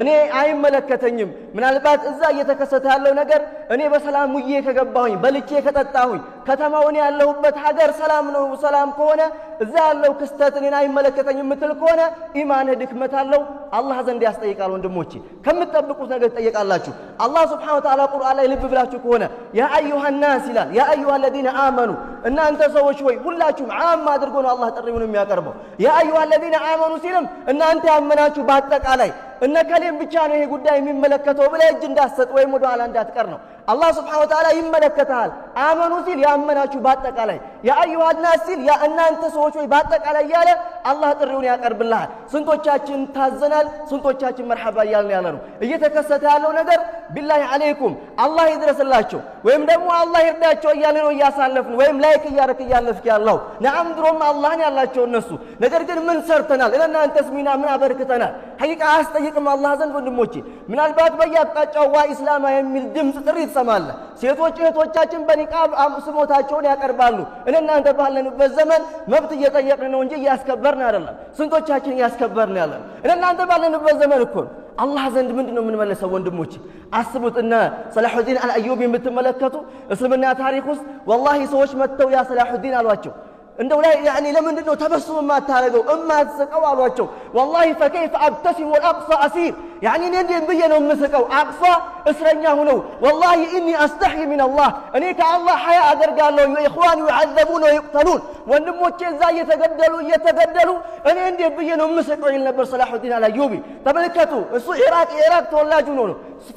እኔ አይመለከተኝም። ምናልባት እዛ እየተከሰተ ያለው ነገር እኔ በሰላም ውዬ ከገባሁኝ፣ በልቼ ከጠጣሁኝ፣ ከተማው እኔ ያለሁበት ሀገር ሰላም ነው። ሰላም ከሆነ እዛ ያለው ክስተት እኔን አይመለከተኝም የምትል ከሆነ ኢማንህ ድክመት አለው፣ አላህ ዘንድ ያስጠይቃል። ወንድሞቼ፣ ከምትጠብቁት ነገር ትጠየቃላችሁ። አላህ ስብሓነሁ ወተዓላ ቁርአን ላይ ልብ ብላችሁ ከሆነ ያ አዩሃ ናስ ይላል፣ ያ አዩሃ አለዚነ አመኑ፣ እናንተ ሰዎች ወይ፣ ሁላችሁም ዓም አድርጎ ነው አላህ ጥሪውን የሚያቀርበው። ያ አዩሃ አለዚነ አመኑ ሲልም እናንተ ያመናችሁ በአጠቃላይ፣ እነ ከሌም ብቻ ነው ይሄ ጉዳይ የሚመለከተው ብለህ እጅ እንዳትሰጥ ወይም ወደ ኋላ እንዳትቀር ነው። አላህ ስብሓነሁ ወተዓላ ይመለከተሃል። አመኑ ሲል ያመናችሁ በአጠቃላይ፣ ያ አዩሃ ናስ ሲል ያ እናንተ ሰዎች ወይ በአጠቃላይ እያለ አላህ ጥሪውን ያቀርብልሃል። ስንቶቻችን ታዘናል? ስንቶቻችን መርሐባ እያልን ያለ ነው? እየተከሰተ ያለው ነገር ቢላሂ ዓለይኩም አላህ ይድረስላቸው ወይም ደግሞ አላህ ይርዳቸው እያለ ነው እያሳለፍን ወይም like እያረክ እያለፍክ ያለው። ነዓም፣ ድሮም አላህን ያላቸው እነሱ። ነገር ግን ምን ሰርተናል? እናንተስ ሚና ምን አበርክተናል? ሐቂቃ አያስጠይቅም አላህ ዘንድ ወንድሞቼ? ምናልባት በየአቅጣጫው ዋ ኢስላማ የሚል ድምፅ ጥሪ ትሰማለህ። ሴቶች እህቶቻችን በኒቃብ ስሞታቸውን ያቀርባሉ። እናንተ ባለንበት ዘመን መብት እየጠየቅን ነው እንጂ እያስከበርን አይደለም። ስንቶቻችን እያስከበርን ያለን? እናንተ ባለንበት ዘመን እኮ ነው። አላህ ዘንድ ምንድን ነው የምንመለሰው? ወንድሞች፣ አስቡት። እነ ሰላሑዲን አልአዩቢ የምትመለከቱ እስልምና ታሪክ ውስጥ ወላሂ ሰዎች መጥተው ያ ሰላሑዲን አሏቸው፣ እንደው ላይ ያኒ ለምንድን ነው ተበሱም የማታደርገው፣ እማትስቀው አሏቸው። ወላሂ ፈከይፈ አብተሲም ወልአቅሷ አሲር፣ ያኒ እኔ እንዴት ብዬ ነው የምስቀው አቅሷ እስረኛ ሁነው? ወላሂ ኢኒ አስተሕይ ሚን አላህ፣ እኔ ከአላህ ሐያ አደርጋለሁ። ኢኽዋን ዩዓዘቡን ወዩቅተሉን፣ ወንድሞቼ እዛ እየተገደሉ እየተገደሉ እኔ እንዴት ብዬ ነው የምስቀው ይል ነበር ሰላሑዲን አልአዩቢ። ተመልከቱ፣ እሱ ኢራቅ የኢራቅ ተወላጁ ነው።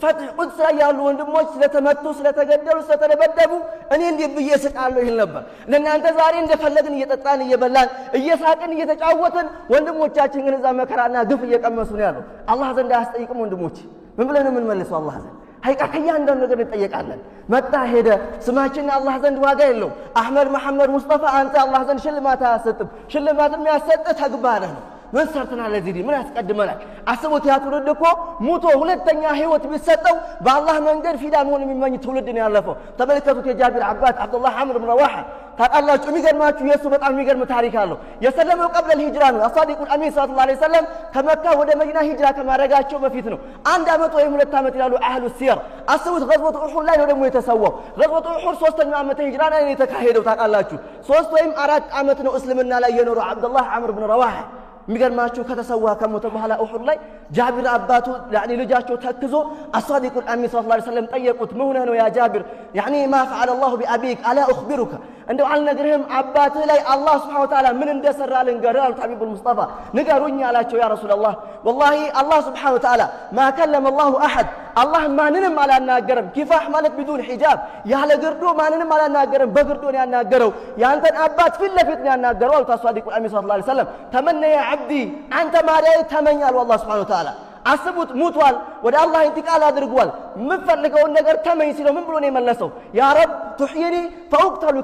ፈትሕ ቁድስ ላይ ያሉ ወንድሞች ስለተመቱ፣ ስለተገደሉ፣ ስለተደበደቡ እኔ እንዴት ብዬ እስቃለሁ ይል ነበር። ለእናንተ ዛሬ እንደፈለግን እየጠጣን፣ እየበላን፣ እየሳቅን፣ እየተጫወትን፣ ወንድሞቻችን ግን እዛ መከራና ግፍ እየቀመሱ ነው ያለው። አላህ ዘንድ አያስጠይቅም? ወንድሞች፣ ምን ብለን ነው የምንመልሰው አላህ ዘንድ? ሀይቃ ከእያንዳንዱ ነገር እንጠየቃለን። መጣ ሄደ ስማችን አላህ ዘንድ ዋጋ የለውም። አሕመድ፣ መሐመድ፣ ሙስጠፋ አንተ አላህ ዘንድ ሽልማት አያሰጥም። ሽልማት የሚያሰጥ ተግባርህ ነው። ምን ሰርተናል? ለዚህ ምን ያስቀድመናል? አስቡት፣ ያ ትውልድ እኮ ሙቶ ሁለተኛ ህይወት ቢሰጠው በአላህ መንገድ ፊዳ መሆን የሚመኝ ትውልድ ነው ያለፈው። ተመልከቱት፣ የጃቢር አባት አብዱላህ አምር ብን ረዋሓ ታውቃላችሁ። የሚገርማችሁ የእሱ በጣም የሚገርም ታሪክ አለው። የሰለመው ቀብለል ሂጅራ ነው። አሳዲቁል አሚን ሰለላሁ ዐለይሂ ወሰለም ከመካ ወደ መዲና ሂጅራ ከማድረጋቸው በፊት ነው። 1 ዓመት ወይም 2 ዓመት ይላሉ አህሉ ሲየር። አስቡት፣ ገዝወቱ ኡሑድ ላይ ነው ደግሞ የተሰዋው። ገዝወቱ ኡሑድ ሶስተኛው ዓመተ ሂጅራ ላይ ነው የተካሄደው። ታውቃላችሁ፣ 3 ወይም 4 ዓመት ነው እስልምና ላይ የኖረው አብዱላህ አምር ብን ረዋሓ። የሚገርማችሁ ከተሰዋ፣ ከሞተ በኋላ ኡሑድ ላይ ጃቢር አባቱ ያኒ ልጃቸው ተክዞ አሳዲቁል አሚን ሰለላሁ ዐለይሂ ወሰለም ጠየቁት። ምን ሆነህ ነው ያ ጃቢር? ያኒ ማ ፈዐለ አላሁ ቢአቢክ፣ አላ ኡኽቢሩከ፣ እንደው አልነግርህም አባትህ ላይ አላህ ስብሐነ ወተዓላ ምን እንደሰራ ልንገርህ አሉት። ሐቢቡል ሙስጠፋ ንገሩኝ አላቸው። ያ ረሱላላህ፣ ወላሂ አላህ ስብሐነ ወተዓላ ማ ከለመ አላሁ አሐድ፣ አላህ ማንንም አላናገረም። ኪፋህ ማለት ቢዱን ሒጃብ፣ ያለ ግርዶ ማንንም አላናገረም። በግርዶ ነው ያናገረው። የአንተን አባት ፊት ለፊት ነው ያናገረው አሉት አሳዲቁል አሚን ሰለላሁ ዐለይሂ ወሰለም። ተመነ ያ ዓብዲ፣ አንተ ባሪያዬ ተመኝ አሉ አላህ ስብሐነ ወተዓላ። አስቡት፣ ሙቷል፣ ወደ አላህ ኢንቲቃል አድርጓል። የምፈልገውን ነገር ተመኝ ሲለው ምን ብሎ ነው የመለሰው? ያ ረብ ቱሕይኒ ፈኡቅተሉ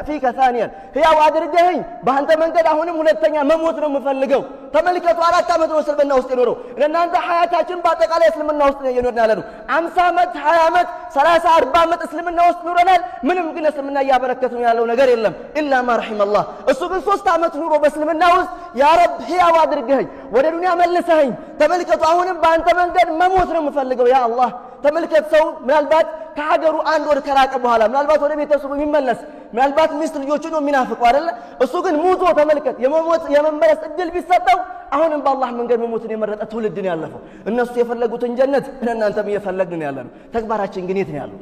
ፊከ ታኒያን፣ ሕያው አድርገኸኝ በአንተ መንገድ አሁንም ሁለተኛ መሞት ነው የምፈልገው። ተመልከቱ፣ 4 ዓመት ነው እስልምና ውስጥ የኖረው። ለእናንተ ሀያታችን በአጠቃላይ እስልምና ውስጥ ነው እየኖርን ያለ ነው። 50 ዓመት፣ 20 ዓመት፣ 30፣ 40 ዓመት እስልምና ውስጥ ኑረናል። ምንም ግን እስልምና እያበረከት ነው ያለው ነገር የለም ኢላ ማ ረሒመላህ። እሱ ግን 3 ዓመት ኑሮ በእስልምና ውስጥ ያ ረብ ሕያው አድርገኸኝ ወደ ዱንያ መልሰኸኝ፣ ተመልከቱ፣ አሁንም በአንተ መንገድ መሞት ነው የምፈልገው ያ አላህ። ተመልከት፣ ሰው ምናልባት ከሀገሩ አንድ ወር ከራቀ በኋላ ምናልባት ወደ ቤተሰቡ የሚመለስ፣ ምናልባት ሚስት ልጆቹ ነው የሚናፍቀው አይደለ? እሱ ግን ሙቶ ተመልከት፣ የመሞት የመመለስ እድል ቢሰጠው አሁንም በአላህ መንገድ መሞትን የመረጠ ትውልድ ነው ያለፈው። እነሱ የፈለጉትን ጀነት እናንተም እየፈለግን ያለ ነው። ተግባራችን ግን የት ነው ያለው?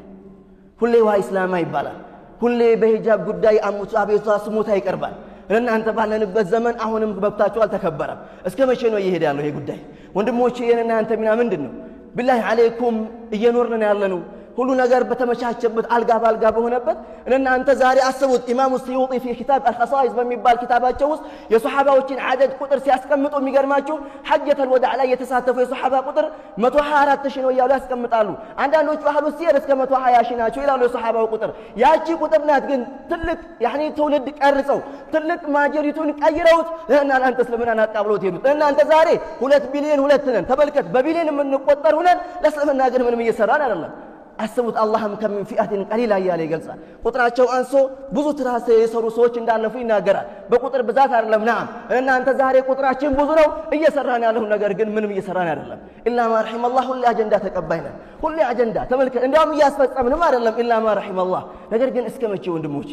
ሁሌ ዋ ኢስላማ ይባላል። ሁሌ በሂጃብ ጉዳይ አቤቱታ ስሞታ ይቀርባል። እናንተ ባለንበት ዘመን አሁንም መብታቸው አልተከበረም። እስከ መቼ ነው እየሄደ ያለው ይሄ ጉዳይ? ወንድሞቼ፣ የእናንተ ሚና ምንድን ነው? ቢላሂ ዓለይኩም እየኖርን ያለነው ሁሉ ነገር በተመቻቸበት፣ አልጋ በአልጋ በሆነበት እናንተ ዛሬ አስቡት። ኢማሙ ስዩጢ ፊ ኪታብ አልኸሳኢስ በሚባል ኪታባቸው ውስጥ የሰሓባዎችን አደድ ቁጥር ሲያስቀምጡ የሚገርማችሁ ሐጀተል ወዳዕ ላይ የተሳተፉ የሰሓባ ቁጥር 124 ሺህ ነው እያሉ ያስቀምጣሉ። አንዳንዶቹ አህሉ ሲየር እስከ 120 ሺህ ናቸው ይላሉ የሰሓባው ቁጥር። ያቺ ቁጥር ናት ግን ትልቅ ያኒ ትውልድ ቀርጸው ትልቅ majority ውን ቀይረውት ለእና ለአንተ እስልምናን አቃብለውት ሄዱት። እናንተ ዛሬ 2 ቢሊዮን 2 ነን። ተመልከት፣ በቢሊዮን የምንቆጠር ሁነን ለእስልምና ግን ምንም እየሰራን አይደለም። አስቡት። አላህም كم من فئة قليلة እያለ ይገልጻል። ቁጥራቸው አንሶ ብዙ ትራስ የሰሩ ሰዎች እንዳለፉ ይናገራል። በቁጥር ብዛት አይደለም። نعم እናንተ ዛሬ ቁጥራችን ብዙ ነው፣ እየሰራን ያለው ነገር ግን ምንም እየሰራን አይደለም። إلا من رحم الله። ሁሌ አጀንዳ ተቀባይ ነን። ሁሌ አጀንዳ ተመልከት፣ እንዲያውም እያስፈጸምንም አይደለም። إلا من رحم الله። ነገር ግን እስከ መቼ ወንድሞቼ፣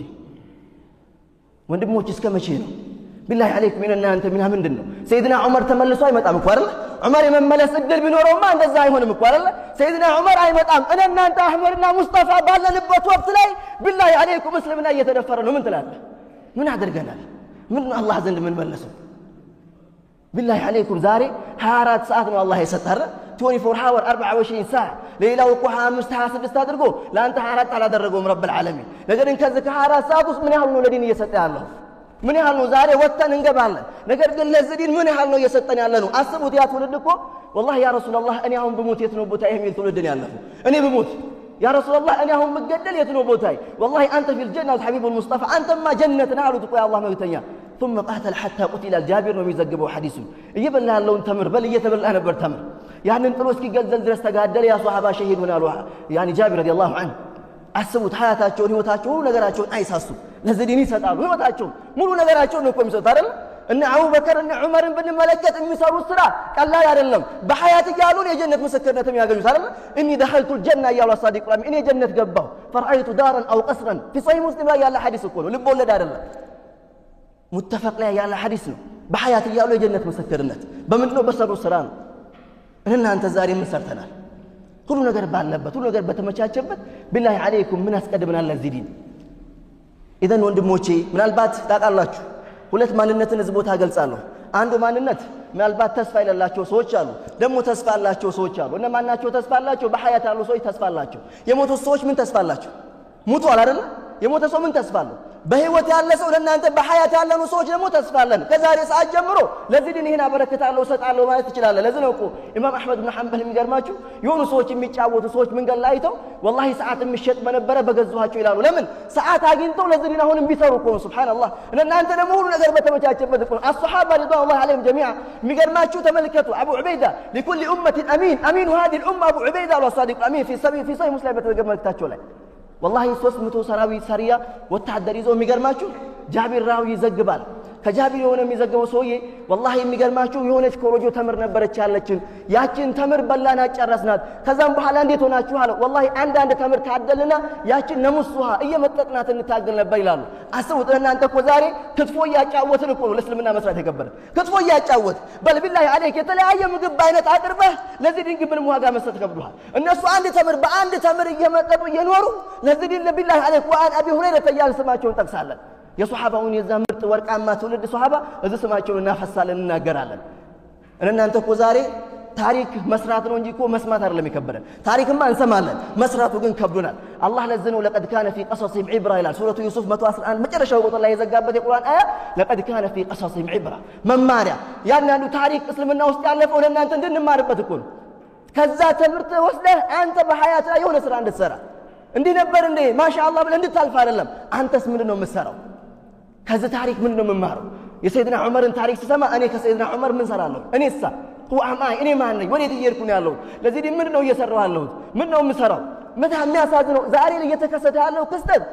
ወንድሞች እስከ መቼ ነው? بالله عليكم እናንተ ሚና ምንድን ነው? ሰይድና ዑመር ተመልሶ አይመጣም እኮ አይደለ? ዑመር የመመለስ እድል ቢኖረውማ እንደዛ አይሆንም እኮ አይደለ? ሰይድና ዑመር አይመጣም። እኔ እናንተ አሕመድና ሙስጠፋ ባለንበት ወቅት ላይ بالله عليكم እስልምና እየተደፈረ ነው። ምን ትላለህ? ምን አድርገናል? ምን አላህ ዘንድ ምን መለሰው? بالله عليكم ዛሬ 24 ሰዓት ነው አላህ የሰጠህ አይደል? 24 hour 24 ሰዓት። ሌላው እኮ 25 26 አድርጎ ለአንተ 24 አላደረገውም رب العالمين። ነገር ግን ከዚህ ከ24 ሰዓት ውስጥ ምን ያህል ነው ለዲን እየሰጠ ያለው? ምን ያህል ነው? ዛሬ ወጥተን እንገባለን። ነገር ግን ለዚህ ዲን ምን ያህል ነው እየሰጠን ያለ ነው? አስቡት። ያ ትውልድ እኮ والله يا رسول الله እኔ አሁን ብሞት የት ነው ቦታዬ የሚል ትውልድ ነው ያለፈው። እኔ ብሞት يا رسول الله እኔ አሁን ብገደል የት ነው ቦታዬ? والله أنت في الجنة الحبيب المصطفى፣ አንተማ ጀነት ነህ አሉት እኮ የአላህ መልእክተኛ። ثم قاتل حتى قتل። ጃቢር ነው የሚዘግበው ሐዲሱን። እየበላ ያለውን ተምር በል እየተበላ ነበር ተምር፣ ያንን ጥሎ እስኪገዘል ድረስ ተጋደለ። ያ ሶሐባ ሸሂድ ሆነ አሉ يعني ጃቢር رضي الله عنه። አስቡት፣ ሀያታቸውን፣ ህይወታቸውን፣ ሙሉ ነገራቸውን አይሳሱም። ለዚህ ዲን ይሰጣሉ። ህይወታቸውን ሙሉ ነገራቸውን ነው እኮ የሚሰጡት አይደል? እነ አቡበከር እነ ዑመርን ብንመለከት የሚሰሩት ስራ ቀላል አይደለም። በሐያት እያሉ የጀነት ምስክርነት የሚያገኙት አይደል? إني دخلت الجنة እያሉ الصادق እኔ ጀነት ገባሁ فرأيت دارا أو قصرا في صحيح مسلم ላይ ያለ ሐዲስ እኮ ነው። ልብ ወለድ አይደለም። متفق ላይ ያለ ሐዲስ ነው። በሐያት እያሉ የጀነት ምስክርነት በምንድን ነው? በሰሩት ስራ ነው። እናንተ ዛሬ ምን ሰርተናል? ሁሉ ነገር ባለበት፣ ሁሉ ነገር በተመቻቸበት بالله عليكم ምን አስቀድመናል ለዚህ ዲን? إذن ወንድሞቼ ምናልባት ታውቃላችሁ ሁለት ማንነትን እዚህ ቦታ ገልጻለሁ። አንዱ ማንነት ምናልባት ተስፋ የሌላቸው ሰዎች አሉ፣ ደግሞ ተስፋ ያላቸው ሰዎች አሉ። እነማን ናቸው ተስፋ ያላቸው? በሐያት ያሉ ሰዎች ተስፋ አላቸው። የሞቱት ሰዎች ምን ተስፋ አላቸው? ሙቷል አይደለ? የሞተ ሰው ምን ተስፋ አለው? በህይወት ያለ ሰው ለእናንተ በሐያት ያለኑ ሰዎች ደግሞ ተስፋ አለን። ከዛሬ ሰዓት ጀምሮ ለዚህ ዲን ይህን አበረክታለሁ እሰጣለሁ ማለት ትችላለህ። ለዚህ ነው እኮ ኢማም አሕመድ ብን ሐንበል የሚገርማችሁ የሆኑ ሰዎች የሚጫወቱ ሰዎች መንገድ ላይ አይተው والله ሰዓት የሚሸጥ በነበረ በገዙኋቸው ይላሉ። ለምን ሰዓት አግኝተው ለዚህ ዲን አሁንም ቢሰሩ እኮ ነው። سبحان الله። እናንተ ደግሞ ሁሉ ነገር በተመቻቸበት እኮ ነው። الصحابة رضوان الله عليهم جميعا የሚገርማችሁ ተመልከቱ። አቡ ዑበይዳ لكل أمة أمين أمين هذه الأمة አቡ ዑበይዳ አሉ الصادق الأمين في صحيح مسلم በተዘገበ መልእክታቸው ላይ والله 300 ሰራዊት سرية ወታደር ይዞ የሚገርማችሁ ጃቢር ራዊ ይዘግባል። ከጃቢር የሆነ የሚዘግበው ሰውዬ والله የሚገርማችሁ የሆነች ኮሮጆ ተምር ነበረች ያለችን፣ ያችን ተምር በላናት ጨረስናት። ከዛም በኋላ እንዴት ሆናችሁ አለ። والله አንዳንድ ተምር ታደልና ያችን نمصها እየመጠጥናት እንታገል ነበር ይላሉ። አስቡት እናንተ እኮ ዛሬ ክትፎ እያጫወትን እኮ ነው ለእስልምና መስራት የከበረ ክትፎ እያጫወት በል بالله عليك የተለያየ ምግብ አይነት አቅርበህ ለዚህ ዲን ግን ምንም ዋጋ መስጠት ከብዶሃል። እነሱ አንድ ተምር በአንድ ተምር እየመጠጡ እየኖሩ ለዚህ ዲን بالله عليك وعن أبي هريرة እያልን ስማቸውን ጠቅሳለን። የሶሐባውን የዛ ምርጥ ወርቃማ ትውልድ ሶሐባ እዚህ ስማቸውን እናፈሳለን፣ እናገራለን። እናንተ እኮ ዛሬ ታሪክ መስራት ነው እንጂ እኮ መስማት አይደለም የከበደን። ታሪክማ እንሰማለን፣ መስራቱ ግን ከብዶናል። አላህ ለዚህ ነው لقد كان في قصصهم عبرة ይላል። ሱረቱ ዩሱፍ 111 መጨረሻው ቁጥር ላይ የዘጋበት የቁርአን አያ لقد كان في قصصهم عبرة መማሪያ። ያንዳንዱ ታሪክ እስልምና ውስጥ ያለፈው ለእናንተ እንድንማርበት እኮ ነው። ከዛ ትምህርት ወስደህ አንተ በሐያት ላይ የሆነ ስራ እንድትሰራ እንዲህ ነበር እንዴ ما شاء الله ብለህ እንድታልፍ አይደለም። አንተስ ምንድን ነው የምትሰራው? ከዚህ ታሪክ ምንድን ነው የምማረው? የሰይድና ዑመርን ታሪክ ስሰማ እኔ ከሰይድና ዑመር ምን ሰራለሁ? እኔ ሳ አማይ እኔ ማን ነኝ? ወዴት እየሄድኩ ነው ያለሁት? ለዚህ ዲን ምንድን ነው እየሰራሁ ያለሁት? ምን ነው የምሰራው? በጣም የሚያሳዝነው ዛሬ ላይ እየተከሰተ ያለው ክስተት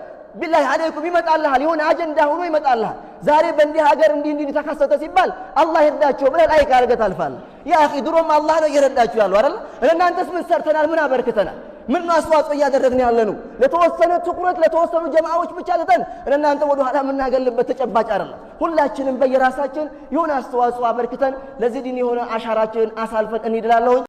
بالله عليكم ይመጣልሃል፣ የሆነ አጀንዳ ሆኖ ይመጣልሃል። ዛሬ በእንዲህ ሀገር እንዲህ እንዲህ ተከሰተ ሲባል አላህ ይርዳቸው ብለህ like አድርገህ ታልፋለህ። يا أخي ድሮም አላህ ነው እየረዳችሁ ያለው አይደል? እናንተስ ምን ሰርተናል? ምን አበርክተናል? ምን አስተዋጽኦ እያደረግን ያለ ነው? ለተወሰነ ትኩረት ለተወሰኑ ጀማዓዎች ብቻ ትተን እናንተ ወደ ኋላ የምናገልበት ተጨባጭ አይደለም። ሁላችንም በየራሳችን የሆነ አስተዋጽኦ አበርክተን ለዚህ ዲን የሆነ አሻራችንን አሳልፈን እንሄዳለን።